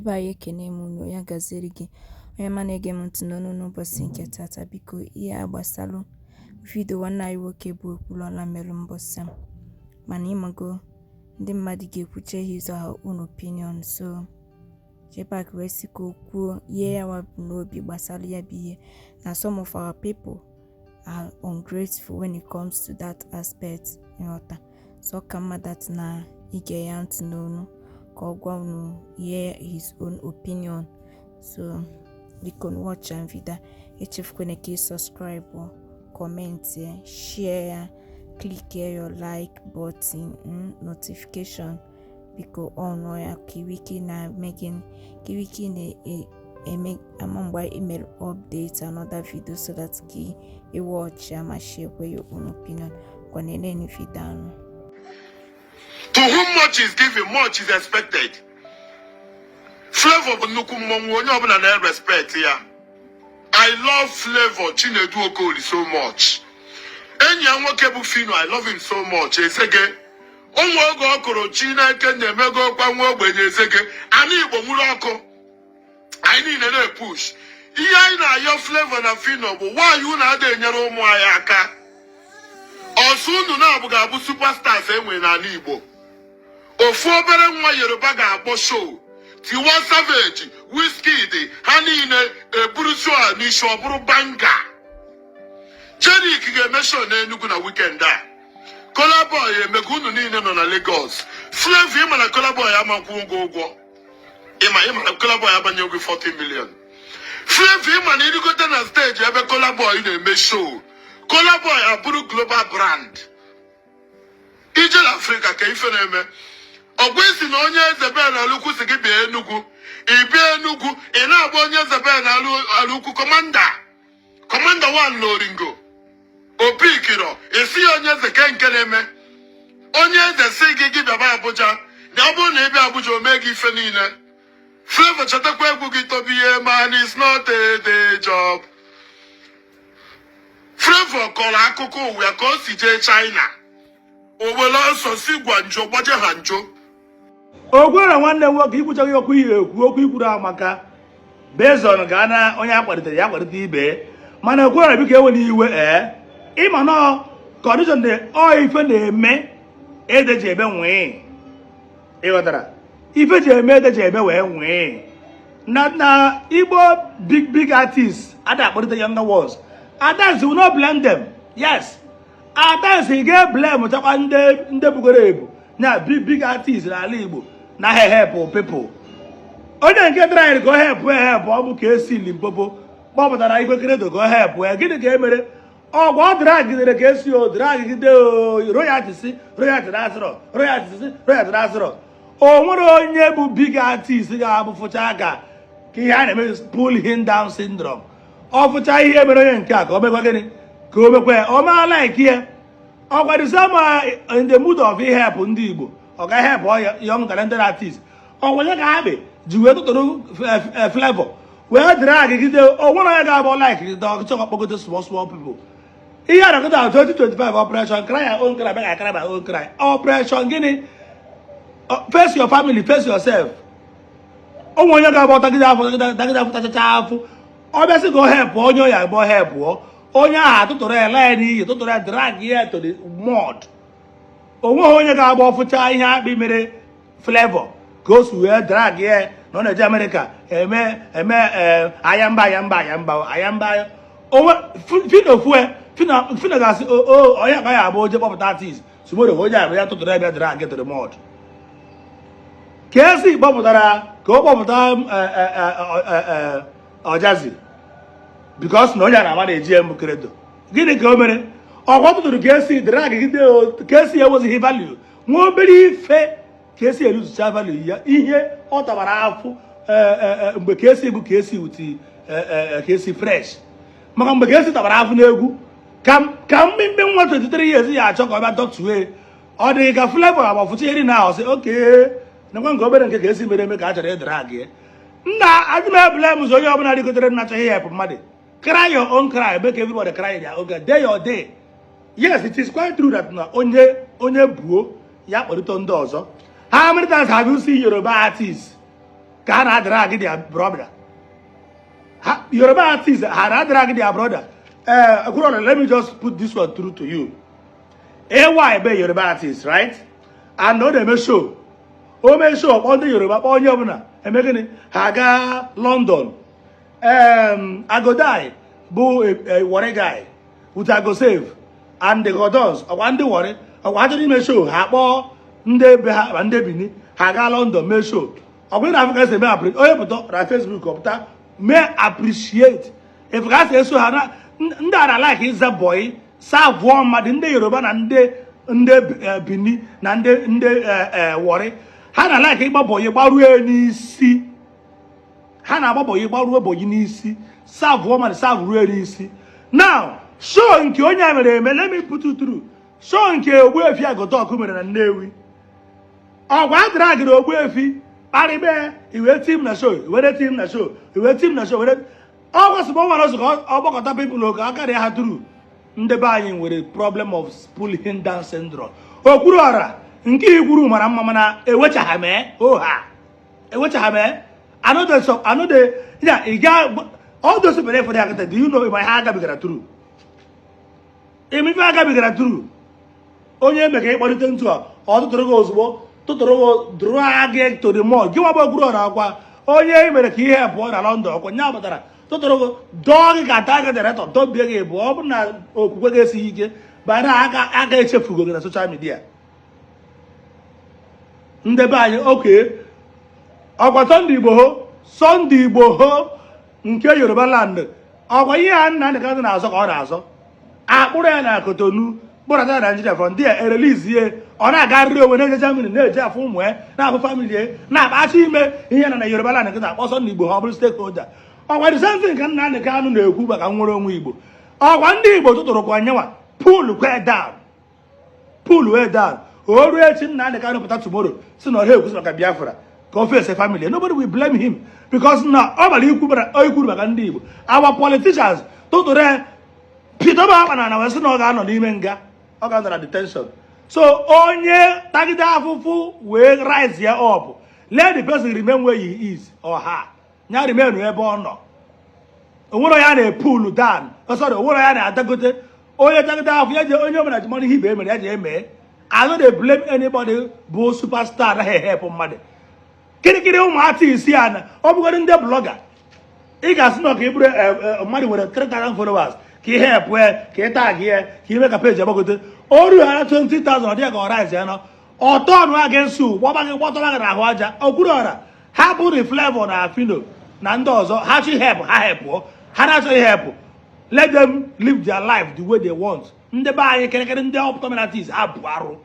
Ndị be anyị, ekene m unu. Ya gaziere gị, onye ọma na-ege m ntị n'ọnụ n'ụbọchị nke tata. Biko, ihe a gbasalụ video nwanne anyị nwoke bụ Okwuluọla melụ mbọsị a, mana ịmago ndị mmadụ ga-ekwuche his or her own opinion. So JPAC wee sị ka o kwuo ihe ya wa bụ n'obi gbasara ya bụ ihe, na some of our people are ungrateful when it comes to that aspect, ịghọta. So ọ ka mma that na ige ya ntị n'onu ka ọ gwa unu ihe his own opinion. So biko, watch am video. Echefukwana ka ị subscribe, comment, share ya, click your like button, notification, biko ọnụ ya ka iwe ike na-eme gịnị, ka iwe ike na-eme ama mgbe email update another video, so that ka ị watch ya ma share kwe your own opinion. Gwa nenenu video anụ. To whom much is given, much is expected. Flavor bụ nnukwu mmọnwụ, onye ọbụla na-respect ya. I love Flavor Chinedu Okoli so much. Enyi ya nwoke bụ Fino, I love him so much. Ezege. Ụmụ oge ọ kụrụ Chineke na-emego kwa nwa ogbenye ezege. Ana Igbo nwụrụ ọkụ. Anyị niile na-epush. Ihe anyị na-ayọ Flavor na Fino bụ nwaanyị unu ada enyere ụmụ anyị aka. Ọsọ unu na-abụ ga-abụ superstars enwere n'ala Igbo. Ofu obere nwa Yoruba ga-akpọ show, Tiwa Savage, Wizkid, ha niile eburu show a n'isi, ọ bụrụ banger. Jeriq ga-eme show n'Enugu na weekend a. Kolaboy emego, unu niile nọ na Lagos. Flavor, ịma na Kolaboy amakwu ụgwọ ụgwọ, ịma na Kolaboy abanye ụgwọ 40 million. Flavor, ịma na irigote na stage ebe Kolaboy na-eme show, Kolaboy abụrụ global brand. Ije na Afrịka ka ife na-eme ọgwa isi na onye eze be na alụkwu si gị bịa Enugwu. Ị bịa Enugwu, ị na-agba onye eze be na alụkwu commander, commander one na oringo opikiro isi ya onye eze ke nke na-eme onye eze si gị gị bịaba Abuja, na ọ bụrụ na ị bịa Abuja, o mee gị ife niile. Flavor, chetakwa egwu gị, "To be a man is not a day job." Flavor kọrọ akụkọ ụwa ya ka o si jee China, o were ọsọ si gwa njo gbaje ha njo. Ogwere nwanne m nwoke, ikwuchaghị okwu ihe ekwu okwu ikwuru amaka bezon ga na onye akwalitere ya akwalite ibe, mana Okwere, biko ewela iwe. Ee, ịma nọ condition dị ọ ife na-eme ede ji ebe nwee, ịghọtara ife ji eme ede ji ebe wee nwee na Igbo big big artists ada akpọlite younger ones. At times we no blame them. Yes, at times ị ga-blame chakwa ndị bugoro ebu na big big artists n'ala Igbo na ha help people. Onye nke tryịrị ka ọ help help, ọ bụ ka esi Limpopo kpọpụtara Igwe Credo ka ọ help ya. Gịnị ka e mere? Ọgwa ọ dragidere ka esi o dragide o royalty si royalty na asịrọ, royalty si royalty na asịrọ. O nwere onye bụ big artist ga-abụ fụcha aka ka ihe a na-eme pull him down syndrome. Ọ fụcha ihe mere onye nke a, ka o mekwa gịnị, ka o mekwa ya, ọ maa like ya. Ọkwa the same in the mood of help ndị Igbo, ọ ga help young talented artist. Ọkwa nye ka akpị ji wee tụtụrụ Flavor wee dragide. O nwere onye ga-abụ like ọchọ kpọgote small small people. Ihe a na-akụta 2025 operation cry your own cry, make I cry my own cry. Operation gịnị? Face your family, face yourself. Onwe onye ga-agba tagide afọ, tagide afọ, tachacha afọ, ọ bịasị ka ọ help onye ọ ya agba help onye ahụ, atụtụrụ ya laa ya n'iyi, tụtụrụ ya, drag ya to the mud. Onweghị onye ga-agba ọfụcha ihe akpị mere Flavor ka o si wee drag ya na ọ na-eje Amerịka eme eme ee ayamba ayamba ayamba ayamba onwe Fino fue Fino. Fino ga-asị o onye ka ya abụ oje kpọpụta artist tomorrow, onye abụ ya tụtụrụ ya bịa drag to the mud. Ka esi kpọpụtara ka ọ kpọpụta Ọjazi, because na onye a na-ama na-eji emu Credo. Gịnị ka o mere? Ọkwa tụtụrụ ka esi dragide ka esi enwezighị value, nwa obere ife ka esi eluzucha value ya. Ihe ọ tabara afụ mgbe ka esi bụ ka esi wuti ka esi fresh, maka mgbe ka esi tabara afụ n'egwu ka mmemme nwa 23 years ya achọ ka ọ bịa dọtue. Ọ dị ka Flavor agbafụcha eri na ọsị oke nakwa nke obere nke ka esi mere eme ka a chọrọ ịdara gị. Nna, adị m ebule m ụzọ onye ọbụla rigotere nna achọghị help mmadụ. Cry your own cry, make everybody cry their own cry. Day your day. Yes, it is quite true that na onye buo ya kpọrịta ndị ọzọ. How many times have you seen Yoruba artists? Ka ha na-adrag their brother. Ha Yoruba artist ha na-adrag their brother. Ee, Okwuluora, let me just put this one through to you. AY be Yoruba artist, right? And ọ na-eme show. O mee show, kpọọ ndị Yoruba, kpọọ onye ọbụla, eme gịnị, ha gaa London. Agodai bụ a Warri guy with Agosave and the Gordons. Ọkwa ndị Warri, ọkwa ha chọrọ ime show, ha kpọọ ndị be ha ma ndị Benin, ha gaa London mee show. Ọ bụrụ na Africa si eme onye pụta na Facebook, ọpụta mee appreciate if ka si eso ha na ndị a na like ịza boy savụọ mmadụ. Ndị Yoruba na ndị Benin na ndị Warri, ha na like ịgba boy gbaruo n'isi. Ha na-agba boy gbaruo boy n'isi, savụọ mmadụ, savụruo n'isi. Now, show nke onye a mere eme, let me put you through show nke Ogbuefi Agotọkụ mere na Nnewi. Ọgwa adragịrị Ogbuefi kparịbe iwe team na show, were team na show, iwe team na show, were ọgwa sịbụ nwere ọzọ ka ọ gbakọta people ka aka ha through. Ndị be anyị nwere problem of pulling down syndrome. Okwuluora, nke ikwuru mara mma, mana ewechaghị mee oha, ewechaghị mee another so another ya. Ị ga all those people for the, do you know ma ha agabigara through ime ife agabigara through? Onye eme ka ịkpọlite ntu a, ọ tụtụrụ gị ozugbo, tụtụrụ gị drag gị to the mall. Gị nwabụ Okwuluora, akwa onye e mere ka ihe pụọ na London, ọkwa nya batara tụtụrụ gị, dọọ gị ka taa gị director dọbie gị. Bụ ọ bụrụ na okwukwe gị esighị ike bara aka aka echefugo gị na social media. Ndị be anyị, oke ọkwa Sunday Igboho, Sunday Igboho nke Yoruba land, ọkwa ihe a Nnamdị Kanụ na-azọ ka ọ na-azọ akpụrụ ya na Kotonu, kpụrata na Naijiria. From there erelizie, ọ na-agarịrị onwe, na-eje Germany, na-eje afụ ụmụ ya, na-afụ family ya, na-akpachi ime ihe na Yoruba land. Nkịta akpọ Sunday Igboho, ọ bụrụ stakeholder. Ọkwa the same thing ka Nnamdị Kanụ na-ekwu maka nwere onwe Igbo. Ọkwa ndị Igbo tụtụrụ kwa nyenwa pull kwe down, pull way down. O ruo echi, Nnamdị Kanụ pụta tomorrow si na ọha ekwusi maka Biafra ka o face family, nobody will blame him because na ọ bara ikwu bara o ikwuru maka ndị Igbo. Our politicians tụtụrụ ya Peter akpa na wee sị na ọ ga-anọ n'ime nga, ọ ga-anọ na detention. So onye tagide afụfụ wee rise ya up, let the person remain where he is or her. Ya remain ebe ọ nọ. Onwere onye a na-epull down. Oh, sorry, onwere onye a na-adagote. Onye tagide afụ ya je, onye ọbụla ji mmanụ ihe ibe emere ya ji eme. I no dey blame anybody bụ superstar anaghị ehepụ mmadụ. Kirikiri ụmụ artist ya na ọ bụgodị ndị blogger, ị ga-asị na ọka ịbụrụ mmadụ nwere 3000 followers ka ihe pụọ, ka ị tag ya, ka ime ka peji agbagote. O rughara 20,000, ọ dịghị ka ọ rise ya nọ ọtọ ọnụ against you, gbọba gị, gbọtọba gị n'ahụ aja. Okwuluora, ha bụ the Flavor na Phyno na ndị ọzọ, ha chọ help, ha helpụọ. Ha na-achọghị help, let them live their life the way they want. Ndị be anyị, kịrịkịrị ndị upcoming artists, ha bụ arụ.